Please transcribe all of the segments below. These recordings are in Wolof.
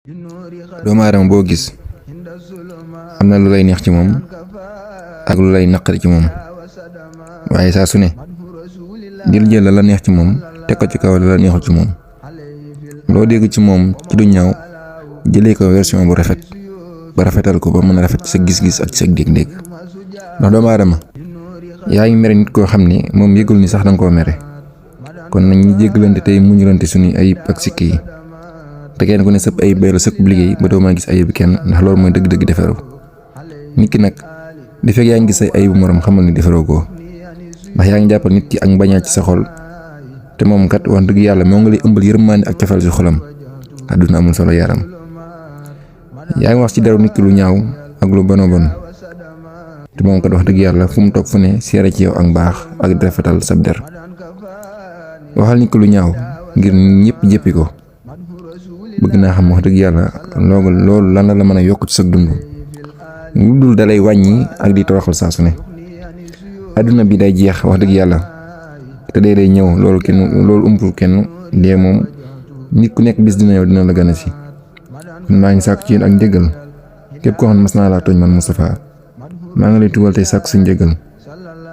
doomu aadama boo gis am na lu lay neex ci moom ak lu lay naqari ci moom waaye saa su ne dil jël la neex ci moom teg ko ci kaw la neexul ci moom loo dégg ci moom ci du ñaaw jëlee ko version bu rafet ba rafetal ko ba mën a rafet ci sa gis-gis ak ci sa dégg-dégg ndax doomu aadama yaa ngi mere nit koo xam ne moom yëgul ni sax danga koo mere kon nañu jéggalante tey muñulante suñuy ayib ak sikk yi te kenn ku ne sëpp ayib bay la sëkk liggéey ba doo mën a gis ayib kenn ndax loolu mooy dëgg-dëgg defaru nit ki nag di fekk yaa ngi gis say ayibu morom xamal ni defaroo ko ndax yaa ngi jàppal nit ki ak mbañaa ci sa xol te moom kat wax dëgg yàlla moo ngi lay ëmbal yërmande ak cofeel ci xolam àdduna amul solo yaram yaa ngi wax ci deru nit ki lu ñaaw ak lu bon te moom kat wax dëgg yàlla fu mu toog fu ne seere ci yow ak mbaax ak rafetal sab der waxal nit ki lu ñaaw ngir ñëpp jëppi ko bëgg naa xam wax dëgg yàlla loolu lan la mën a yokk ci sa dund lu dul dalay wàññi ak di toroxal saa su ne àdduna bi day jeex wax dëgg yàlla te day ñëw loolu umpul kenn dee moom nit ku nekk bis dina yow dina la gën a si kon maa ngi sàkku ci yéen ak njëgal képp koo xam ne mas naa laa tooñ man Moustapha maa ngi lay tugal tey sàkku su njëgal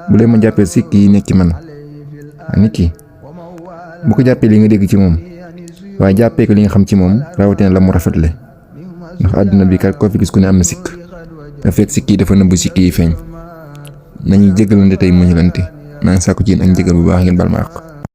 bu leen ma jàppee sikk yi nekk ci man nit ki bu ko jàppee li nga dégg ci moom waaye jàppee ko li nga xam ci moom rawatina la mu rafetle ndax àdduna bi kat koo fi gis ku ne am na sikk da fekk sikk yi dafa nëbbu sikk yi feeñ nañuy jégalante tey muñalante maa ngi sàkku ci yéen ak njëgal bu baax ngeen bal ma àq